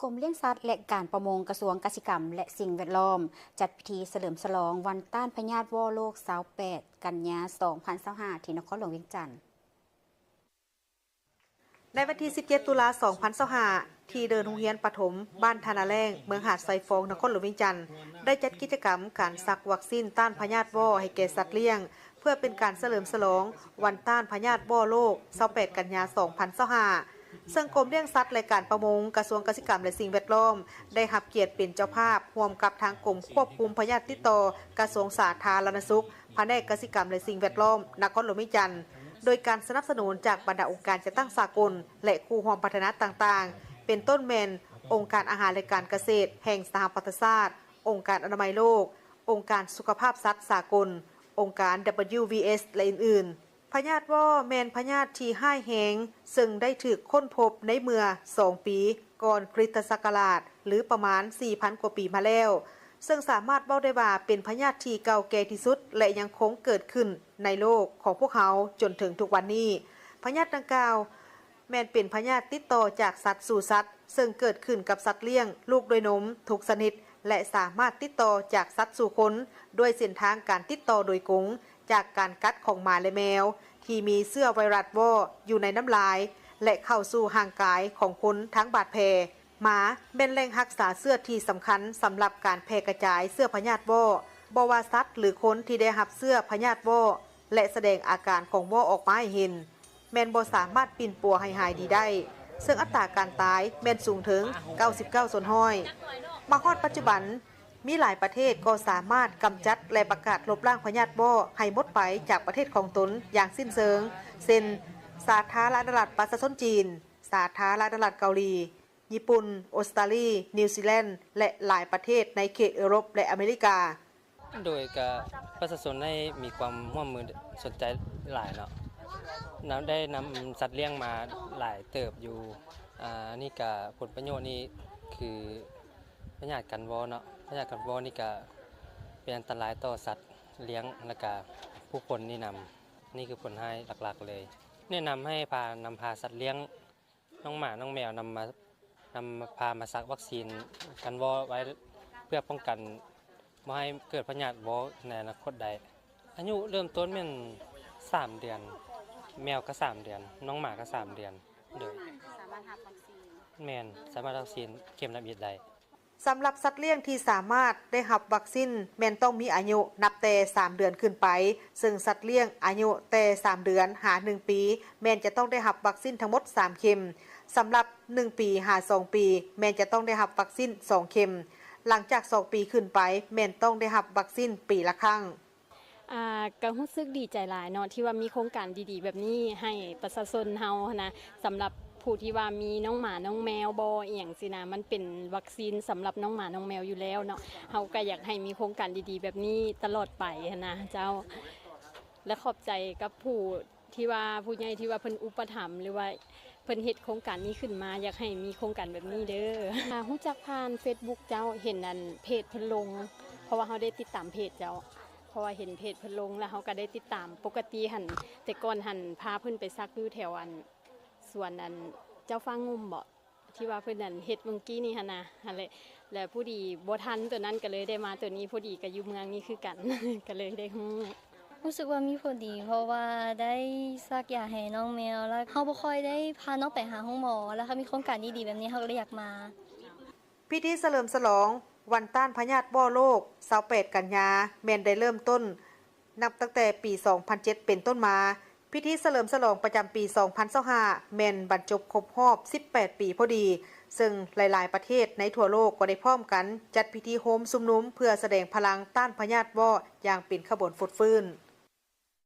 ກົມລ້ຽງສັດ ແລະ ການປະມົງ ກະຊວງກະສິກຳ ແລະ ສິ່ງແວດລ້ອມ ຈັດພິທີສະເຫຼີມສະຫຼອງວັນຕ້ານພະຍາດວໍ້ໂລກ ຊາວແປດ ກັນຍາ ສອງພັນຊາວຫ້າ ທີ່ນະຄອນຫຼວງວຽງຈັນ. ໃນວັນທີ ສິບເຈັດ ຕຸລາ ສອງພັນຊາວຫ້າ ທີ່ເດີ່ນໂຮງຮຽນປະຖົມບ້ານທ່ານາແລ້ງ ເມືອງຫາດຊາຍຟອງ ນະຄອນຫຼວງວຽງຈັນ ໄດ້ຈັດກິດຈະກຳການສັກວັກຊີນຕ້ານພະຍາດວໍ້ໃຫ້ແກ່ສັດລ້ຽງ ເພື່ອເປັນການສະເຫຼີມສະຫຼອງວັນຕ້ານພະຍາດວໍ້ໂລກ ຊາວແປດ ກັນຍາ ສອງພັນຊາວຫ້າ ເຊິ່ງກົມລ້ຽງສັດ ແລະ ການປະມົງ ກະຊວງກະສິກຳ ແລະ ສິ່ງແວດລ້ອມ ໄດ້ຮັບກຽດເປັນເຈົ້າພາບ ຮ່ວມກັບທາງກົມຄວບຄຸມພະຍາດຕິດຕໍ່ ກະຊວງສາທາລະນະສຸກ ພະແນກກະສິກຳ ແລະ ສິ່ງແວດລ້ອມ ນະຄອນຫຼວງວຽງຈັນ ໂດຍການສະໜັບສະໜູນຈາກບັນດາອົງການຈັດຕັ້ງສາກົນ ແລະ ຄູ່ຮ່ວມພັດທະນາຕ່າງໆ ເປັນຕົ້ນແມ່ນ ອົງການອາຫານ ແລະ ການກະເສດແຫ່ງສະຫະປະຊາຊາດ, ອົງການອະນາໄມໂລກ, ອົງການສຸຂະພາບສັດສາກົນ, ອົງການ WVS ແລະ ອື່ນໆ. ພະຍາດວໍ້ແມ່ນພະຍາດທີ່ຮ້າຍແຮງ ເຊິ່ງໄດ້ຖືກຄົ້ນພົບໃນເມື່ອສອງປີກ່ອນຄຣິສຕະສັກກະລາດ ຫຼື ປະມານ ສີ່ພັນ ກວ່າປີມາແລ້ວ, ເຊິ່ງສາມາດເວົ້າໄດ້ວ່າເປັນພະຍາດທີ່ເກົ່າແກ່ທີ່ສຸດ ແລະ ຍັງຄົງເກີດຂຶ້ນໃນໂລກຂອງພວກເຮົາຈົນເຖິງທຸກວັນນີ້. ພະຍາດດັ່ງກ່າວ ແມ່ນເປັນພະຍາດຕິດຕໍ່ຈາກສັດສູ່ສັດ, ເຊິ່ງເກີດຂຶ້ນກັບສັດລ້ຽງລູກດ້ວຍນົມທຸກຊະນິດ ແລະ ສາມາດຕິດຕໍ່ຈາກສັດສູ່ຄົນ ດ້ວຍເສັ້ນທາງການຕິດຕໍ່ໂດຍກົງຈາກການກັດຂອງໝາ ແລະ ແມວ ທີ່ມີເຊື້ອໄວຣັສວໍ້ຢູ່ໃນນ້ຳລາຍ ແລະ ເຂົ້າສູ່ຮ່າງກາຍຂອງຄົນທາງບາດແຜ. ໝາແມ່ນແຫຼ່ງຮັກສາເຊື້ອທີ່ສຳຄັນສຳລັບການແຜ່ກະຈາຍເຊື້ອພະຍາດວໍ້. ບໍ່ວ່າສັດ ຫຼື ຄົນທີ່ໄດ້ຮັບເຊື້ອພະຍາດວໍ້ ແລະ ສະແດງອາການຂອງວໍ້ອອກມາໃຫ້ເຫັນ ແມ່ນບໍ່ສາມາດປິ່ນປົວໃຫ້ຫາຍດີໄດ້, ເຊິ່ງອັດຕາການຕາຍແມ່ນສູງເຖິງ ເກົ້າສິບເກົ້າສ່ວນຮ້ອຍ. ມາຮອດປັດຈຸບັນ, ມີຫຼາຍປະເທດກໍສາມາດກຳຈັດ ແລະ ປະກາດລົບລ້າງພະຍາດວໍ້ໃຫ້ໝົດໄປຈາກປະເທດຂອງຕົນຢ່າງສິ້ນເຊີງ, ເຊັ່ນ ສາທາລະນະລັດປະຊາຊົນຈີນ, ສາທາລະນະລັດເກົາຫຼີ, ຍີ່ປຸ່ນ, ອົດສະຕາລີ, ນິວຊີແລນ ແລະ ຫຼາຍປະເທດໃນເຂດເອີຣົບ ແລະ ອາເມລິກາ. ໂດຍກະປະຊາຊົນໄດ້ມີຄວາມຮ່ວມມືສົນໃຈຫຼາຍເນາະ, ນຳ ໄດ້ນຳສັດລ້ຽງມາຫຼາຍເຕີບຢູ່. ອາ ອັນນີ້ກະຜົນປະໂຫຍດນີ້ຄືພະຍາດກັນວໍ້ເນາະ, ພະຍາດກັນວໍ້ນີ້ກະເປັນອັນຕະລາຍຕໍ່ສັດລ້ຽງ ແລະກະຜູ້ຄົນນີ້ນຳ. ນີ້ຄືຜົນຮ້າຍຫຼັກໆເລີຍ. ແນະນຳໃຫ້ພາ ນຳພາສັດລ້ຽງ ນ້ອງໝານ້ອງແມວນຳມາ ນຳມາພາມາສັກວັກຊີນກັນວໍ້ໄວ້ ເພື່ອປ້ອງກັນບໍ່ໃຫ້ເກີດພະຍາດວໍ້ໃນອະນາຄົດໄດ້. ອາຍຸເລີ່ມຕົ້ນແມ່ນສາມເດືອນ, ແມວກໍສາມເດືອນ, ນ້ອງໝາກໍສາມເດືອນ. ໂດຍ ສາມາດຮັບວັກຊີນ. ແມ່ນ, ສາມາດຮັບວັກຊີນເຂັມທຳອິດໄດ້. ສຳລັບສັດລ້ຽງທີ່ສາມາດໄດ້ຮັບວັກຊີນ ແມ່ນຕ້ອງມີອາຍຸນັບແຕ່ສາມເດືອນຂຶ້ນໄປ, ເຊິ່ງສັດລ້ຽງອາຍຸແຕ່ສາມເດືອນຫາໜຶ່ງປີ ແມ່ນຈະຕ້ອງໄດ້ຮັບວັກຊີນທັງໝົດສາມເຂັມ. ສຳລັບໜຶ່ງປີຫາສອງປີ ແມ່ນຈະຕ້ອງໄດ້ຮັບວັກຊີນສອງເຂັມ. ຫຼັງຈາກສອງປີຂຶ້ນໄປ ແມ່ນຕ້ອງໄດ້ຮັບວັກຊີນປີລະຄັ້ງ. ອາ ກະຮູ້ສຶກດີໃຈຫຼາຍເນາະ ທີ່ວ່າມີໂຄງການດີໆແບບນີ້ໃຫ້ປະຊາຊົນເຮົາຫັ້ນນະ. ສຳລັບຜູ້ທີ່ວ່າມີນ້ອງໝານ້ອງແມວບໍ່ ອີ່ຫຍັງຊີ້ນະ, ມັນເປັນວັກຊີນສຳລັບນ້ອງໝານ້ອງແມວຢູ່ແລ້ວເນາະ. ເຮົາກະຢາກໃຫ້ມີໂຄງການດີໆແບບນີ້ຕະຫຼອດໄປຫັ້ນນະເຈົ້າ. ແລະ ຂອບໃຈກັບຜູ້ ທີ່ວ່າຜູ້ໃຫຍ່ທີ່ວ່າເພິ່ນອຸປະຖຳ ຫຼືວ່າເພິ່ນເຮັດໂຄງການນີ້ຂຶ້ນມາ, ຢາກໃຫ້ມີໂຄງການແບບນີ້ເດີ. ອາ ຮູ້ຈັກຜ່ານເຟສບຸກເຈົ້າ, ເຫັນອັນເພຈເພິ່ນລົງ ເພາະວ່າເຮົາໄດ້ຕິດຕາມເພຈເຈົ້າ, ເພາະວ່າເຫັນເພຈເພິ່ນລົງ ແລ້ວເຮົາກໍໄດ້ຕິດຕາມ. ປົກກະຕິຫັ້ນ ແຕ່ກ່ອນຫັ້ນພາເພິ່ນໄປສັກຢູ່ແຖວອັນ ສວນອັນເຈົ້າຟ້າງຸ່ມເບາະ? ທີ່ວ່າເພິ່ນນັ້ນເຮັດມື້ກີ້ນີ້ຫັ້ນນະ, ຫັ້ນແຫຼະ. ແລ້ວພໍດີບໍ່ທັນໂຕນັ້ນ ກໍເລີຍໄດ້ມາໂຕນີ້, ພໍດີກໍຢູ່ເມືອງນີ້ຄືກັນ ກໍເລີຍໄດ້ຮູ້. ຮູ້ສຶກວ່າມີຜົນດີ ເພາະວ່າໄດ້ສັກຢາໃຫ້ນ້ອງແມວ ແລ້ວເຮົາບໍ່ຄ່ອຍໄດ້ພານ້ອງໄປຫາໂຮງໝໍ, ແລ້ວເຮົາມີໂຄງການດີໆແບບນີ້ ເຮົາກໍເລີຍຢາກມາ. ພິທີສະເຫຼີມສະຫຼອງວັນຕ້ານພະຍາດວໍ້ໂລກ ຊາວແປດ ກັນຍາ ແມ່ນໄດ້ເລີ່ມຕົ້ນ ນັບຕັ້ງແຕ່ປີສອງພັນເຈັດເປັນຕົ້ນມາ. ພິທີສະເຫຼີມສະຫຼອງປະຈຳປີສອງພັນຊາວຫ້າ ແມ່ນບັນຈົບຄົບຮອບສິບແປດປີພໍດີ, ເຊິ່ງຫຼາຍໆປະເທດໃນທົ່ວໂລກກໍໄດ້ພ້ອມກັນຈັດພິທີໂຮມຊຸມນຸມ ເພື່ອສະແດງພະລັງຕ້ານພະຍາດວໍ້ຢ່າງເປັນຂະບວນຟົດຟື້ນ.